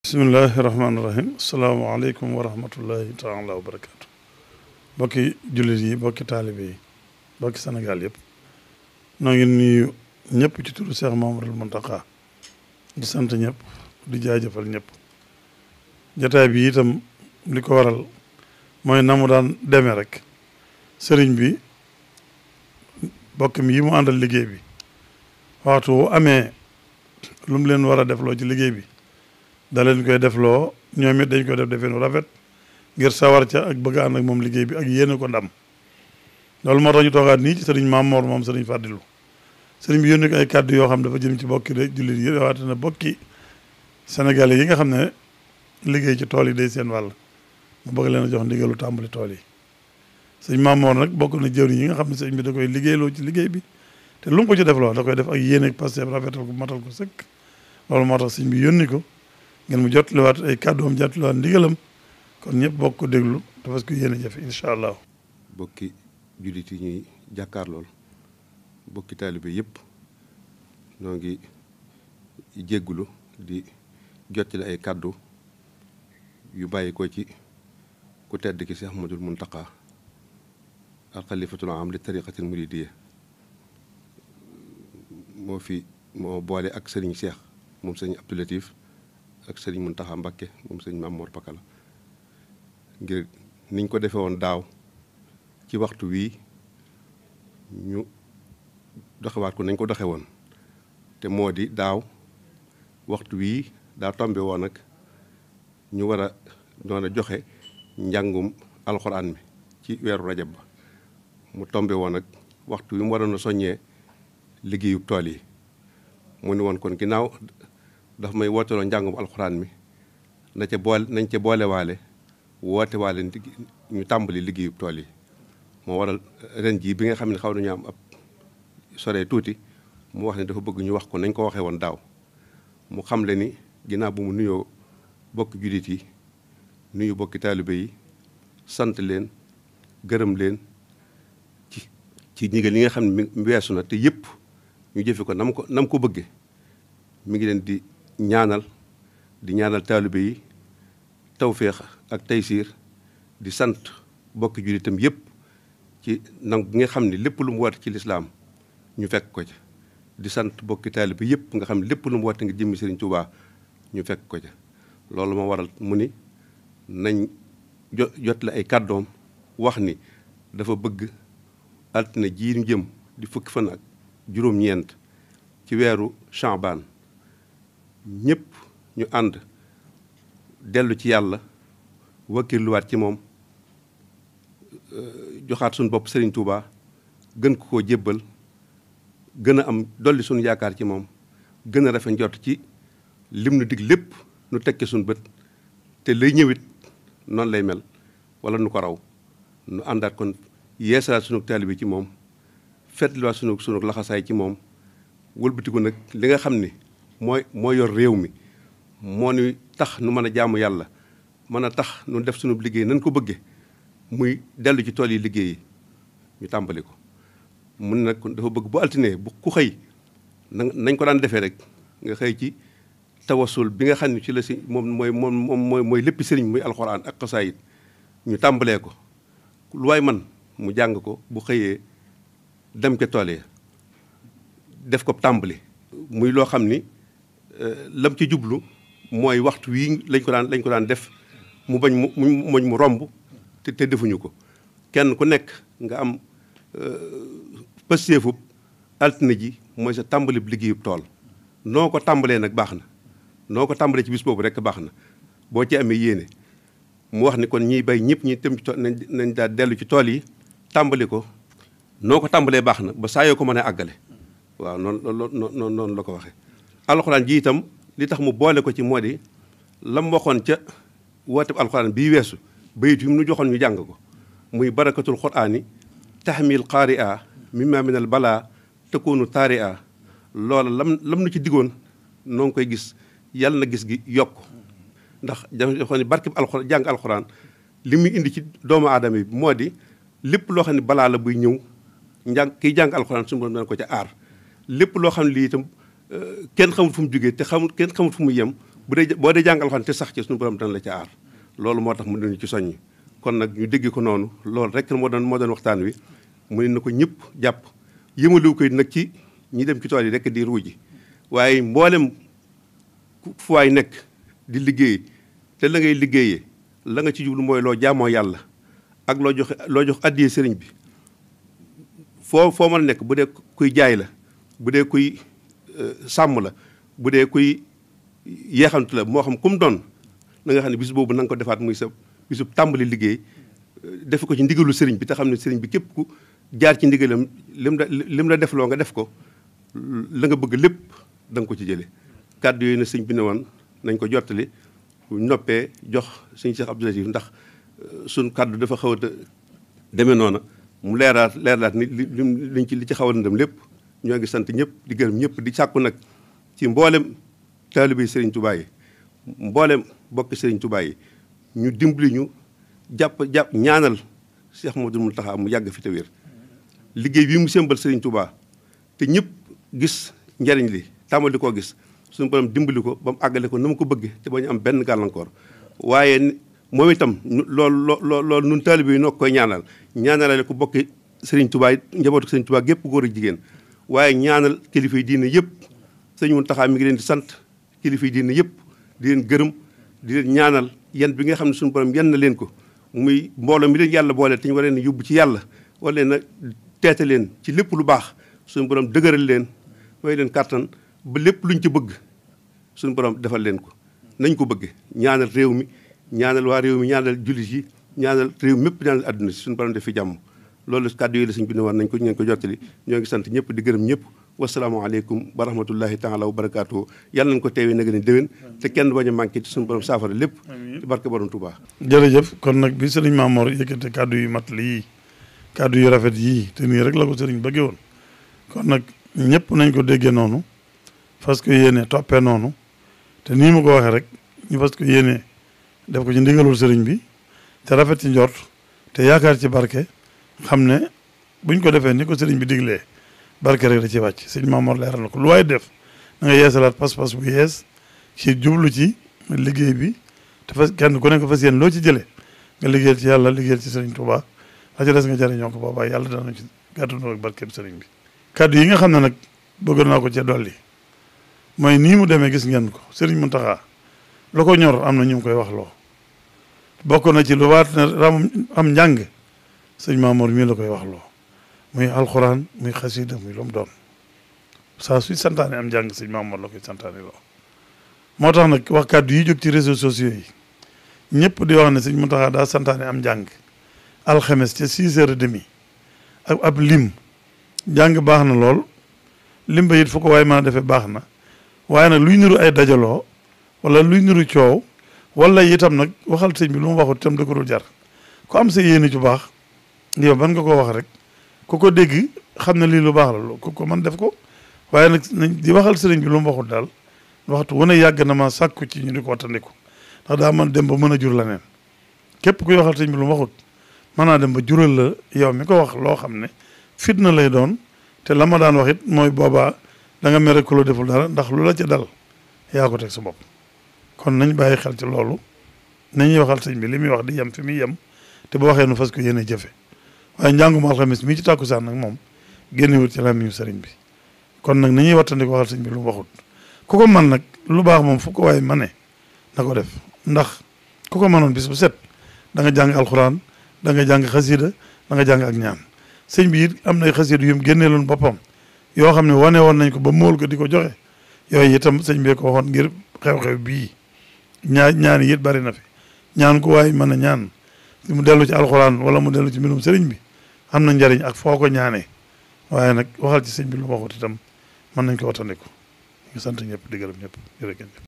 bismillahi rahmaani rahim asalaamaaleykum wa rahmatullahi taala wa barakaatu. Bokki jullit yi, bokki taalibe yi, bokki Sénégal yëpp noo ngi nuyu ñëpp ci turu Cheikh Mouhamadoul Mountakha di sant ñëpp di jaajëfal ñëpp. jataay bi itam li ko waral mooy na mu daan demee rek sëriñ bi bokk mi yi mu àndal liggéey bi waxtu wu amee lu mu leen war a defloo ci liggéey bi da leen koy defloo ñoom it dañ koy def defee nu rafet ngir sawar ca ak bëgg ànd ak moom liggéey bi ak yéene ko ndam. loolu moo tax ñu toogaat nii ci sëriñ Maam Mor moom sëriñ Fàddilu sëriñ bi yónni ko ay kàddu yoo xam dafa jëm ci bokki jullit yi rawatina bokki sénégalais yi nga xam ne liggéey ci tool yi day seen wàll mu bëgg leen a jox ndigalu tàmbali tool yi. sëñ Maam Mor nag bokk na jëwriñ yi nga xam ne sëñ bi da koy liggéeyloo ci liggéey bi te lu mu ko ci defloo da koy def ak yéene ak pasteef rafetal ko matal ko sëkk. loolu moo tax sëñ bi yónni ko ngeen mu jotliwaat ay kàddoom jotliwaat ndigalam kon ñëpp bokk ko déglu te parce que yéene jafe incha allah. bokki jullit yi ñuy jàkkaar lool bokki taalibe yëpp ñoo ngi jéggulu di jottali ay kàddu yu bàyyi ko ci ku tedd ki Cheikh Mouhamadoul Mountakha al xalifatul am li tariqatil muridiyya moo boole ak sëriñ Cheikh moom sëriñ Abdou Latif ak sëriñ Mountakha Mbacké moom sëriñ Mame Mor Pakala ngir niñ ko defee woon daaw ci waxtu wii ñu doxewaat ko nañ ko doxe woon te moo di daaw waxtu wii daa tombe woon nag ñu war a doon a joxe njàngum alxuraan mi ci weeru rajab ba mu tombe woon nag waxtu wi mu waroon a soññee liggéeyub tool yi mu ni woon kon ginnaaw daf may wooteloo njàngum alxuraan mi nañ ca boolewaale woote waale ñu tàmbali liggéeyub tool yi moo waral ren jii bi nga xam ne xaw nañu am ab sore tuuti mu wax ne dafa bëgg ñu wax ko nañ ko waxee woon daaw mu xamle ni ginnaaw bu mu nuyoo bokki jullit yi nuyu bokki taalibe yi sant leen gërëm leen ci ndigal li nga xam ne mi weesu na te yëpp ñu jëfe ko nam ko bëgge mi ngi leen di ñaanal taalibe yi tawféex ak taysiir di sant bokki jullitam yëpp ci nangu gi nga xam ne lépp lu mu woote ci lislaam ñu fekk ko ca di sant bokki taalibe yëpp nga xam ne lépp lu mu woote nga jëmmi Sëriñ Tuubaa ñu fekk ko ca loolu moo waral mu ni nañ jot la ay kàddoom wax ni dafa bëgg altine ji ñu jëm di fukki fan ak juróom-ñeent ci weeru Sha'ban ñëpp ñu ànd dellu ci yàlla wakkirluwaat ci moom joxaat suñu bopp Serigne Touba gën ko koo jébbal gën a am dolli suñu yaakaar ci moom gën a rafet njort ci lim nu dig lépp nu tekke suñu bët te lay ñëwit noonu lay mel wala nu ko raw nu àndaat kon yeesalaat sunu taalibe ci moom fetliwaat sunu laxasaay ci moom wëlbatiku nag li nga xam ni moo yor réew mi moo ni tax nu mën a jaamu yàlla mën a tax nu def sunu liggéey nañ ko bëgge muy dellu ci tool yi liggéey yi ñu tàmbali ko mun nag dafa bëgg bu altine bu ku xëy nañ ko daan defee rek nga xëy ci tawasul bi nga xam ne ci la si mooy léppi sëriñ muy alxuraan ak xasaayit ñu tàmbalee ko lu waay man mu jàng ko bu xëyee dem ca tool yi def ko tàmbali muy loo xam ni lam ci jublu mooy waxtu wii lañ ko daan def mu bañ mu romb te defuñu ko kenn ku nekk nga am pësteefub altine ji mooy sa tàmbali liggéeyub tool noo ko tàmbalee nag baax na noo ko tàmbalee ci bis boobu rek baax na boo ci amee yéene mu wax ni kon ñiy bay ñëpp ñi tëm ci tool nañ daal dellu ci tool yi tàmbali ko noo ko tàmbalee baax na ba saa yoo ko mën a àggale waaw noonu la ko waxee. alxuraan ji itam li tax mu boole ko ci moo di lam waxoon ca wooteb alxuraan bii weesu bayit yi mu nu joxoon ñu jàng ko muy barakatul quraani tahmil qaari a mimma minal balaa takunu taari a loola lam nu ci diggoon noo ngi koy gis yàlla na gis gi yokk ndax dafa xam ne barkeb alxuraan jàng alxuraan li muy indi ci doomu aadama yi moo di lépp loo xam ne balaa la buy ñëw kiy jàng alxuraan suñu borom dana ko ca aar lépp loo xam ne lii itam kenn xamul fu mu jógee te kenn xamul fu mu yem boo dee jàng alxuraan te sax ci suñu borom dana la ca aar loolu moo tax mu doon ci soññ kon nag ñu dégg ko noonu loolu rek moo doon waxtaan wi mu ne na ko ñëpp jàpp yëmaliwu koy nag ci ñi dem ci tool yi rek di ruuji waaye mboolem fu waay nekk di liggéey te la ngay liggéeyee la nga ci jublu mooy loo jaamoo yàlla ak loo jox addiyee sëriñ bi foo mën a nekk bu dee kuy jaay la bu dee kuy sàmm la bu dee kuy yeexantu la moo xam kum doon na nga xam ne bis boobu na nga ko defaat muy sa bisu tàmbali liggéey def ko ci ndigalu sëriñ bi te xam ne sëriñ bi képp ku jaar ci ndigalam lim la def loo nga def ko la nga bëgg lépp da nga ko ci jële kàddu yooyu na sëñ bi ne woon nañ ko jottali noppee jox sëñ Cheikh Abdou Latif ndax suñ kàddu dafa xaw a demee noona mu leeraat ni li ci xaw a ndam lépp ñoo ngi sant ñëpp di gërëm ñëpp di sàkku nag ci mboolem taalibe Serigne Touba yi mboolem bokki Serigne Touba yi ñu dimbali ñu jàpp ñaanal Cheikh Mouhamadoul Mountakha mu yàgg fi te wér liggéey bii mu sembal Serigne Touba te ñëpp gis njariñ li tàmbali koo gis suñu borom dimbali ko ba mu àggale ko na mu ko bëgge te ba ñu am benn gàllankoor waaye moom itam loolu nun taalibe yi noo koy ñaanalale ko bokki Serigne Touba yi njabootu Serigne Touba gépp góor ak jigéen waaye ñaanal kilifa yi diine yëpp sëñ Mountakha mi ngi leen di sant kilifa yi diine yëpp di leen gërëm di leen ñaanal yan bi nga xam ne suñu borom yan na leen ko muy mbooloo mi leen yàlla boole te ñu war leen yóbbu ci yàlla wala leen a teete leen ci lépp lu baax suñu borom dëgëral leen may leen kàttan ba lépp luñ ci bëgg suñu borom defal leen ko nañ ko bëgg ñaanal réew mi ñaanal waa réew mi ñaanal jullit yi ñaanal réew mépp ñaanal àdduna si suñu borom def fi jàmm loolu kàddu yooyu la suñ bi ne war nañ ko ñu ko jottali ñoo ngi sant ñëpp di gërëm ñëpp wasalaamaaleykum wa rahmatullahi taala wa barakaatu yàlla nañ ko teewee nag ni déwén te kenn bañ a manqué ci suñu borom saafara lépp ci barke borom Touba. jërëjëf kon nag bi sëriñ Mamor yëkkate kàddu yu mat lii kàddu yu rafet yii te nii rek la ko sëriñ bëggee woon kon nag ñëpp nañ ko déggee noonu parce que yéene toppee noonu te nii mu ko waxee rek ñu parce que yéene def ko ci ndigalul sëriñ bi te rafet ci njort te yaakaar ci barke xam ne buñ ko defee ni ko sëriñ bi diglee barke rek da ci wàcc sëriñ Mamor leeral na ko lu waaye def da nga yeesalaat pas-pas bu yees ci jublu ci liggéey bi te fas kenn ku nekk fas yéen loo ci jëlee nga liggéeyal ci yàlla liggéeyal ci sëriñ Touba la ci des nga jëriñoo ko boobaa yàlla dana ci gàttandoo ak barkeem sëriñ bi kaddu yi nga xam ne nag bëgg naa ko cee dolli mooy nii mu demee gis ngeen ko sëriñ Mountakha lu ko ñor am na ñu ngi koy wax loo bokk na ci lu waat ne am njàng sëñ Mamor mii la koy wax loo muy alxuraan muy xasida muy lu mu doon saa suy santaane am njàng sëñ Mamor la koy santaane loo moo tax nag wax kàddu yi jóg ci réseaux sociaux yi ñëpp di wax ne sëñ Mountakha daa santaane am njàng alxames ca 6h30 ak ab lim njàng baax na lool lim ba it fu ko waaye mën a defee baax na waaye nag luy niru ay dajaloo wala luy niru coow wala itam nag waxal sëñ bi lu mu waxut itam da ko dul jar ku am sa yéene ju baax yow ban nga ko wax rek ku ko dégg xam ne lii lu baax la ku ko man def ko waaye nag nañ di waxal sëriñ bi lu mu waxut daal waxtu wane yàgg na ma sàkku ci ñu di ko wattandiku ndax daa man dem ba mën a jur leneen képp kuy waxal sëriñ bi lu mu waxut mën naa dem ba jural la yow mi ko wax loo xam ne fitna lay doon te la ma daan wax it mooy boobaa da nga mere ku la deful dara ndax lu la ca dal yaa ko teg sa bopp kon nañ bàyyi xel ci loolu nañuy waxal sëñ bi li muy wax di yem fi muy yem te bu waxee nu fas ko yéene jëfe waaye njàngum alxamis mii ci tàkkusaan nag moom génnewut ci làmmiñu sëriñ bi kon nag nañuy wattandi ko waxal sëñ bi lu mu waxut ku ko man nag lu baax moom fu ko waaye mane na ko def ndax ku ko mënoon bis bu set da nga jàng alxuraan da nga jàng xasida da nga jàng ak ñaan sëñ bi it am nay xasida yu mu génneeloon boppam yoo xam ne wane woon nañ ko ba móol ko di ko joxe yooyu itam sëñ bi ko waxoon ngir xew-xew bii ñaan yi it bari na fi ñaan ko waaye mën a ñaan mu dellu ci alxuraan wala mu dellu ci mbirum sëriñ bi am na njariñ ak foo ko ñaanee waaye nag waxal ci sëñ bi lu waxut itam mën nañ ko wattandiku ñu sant ñëpp di gërëm ñëpp jërëjëf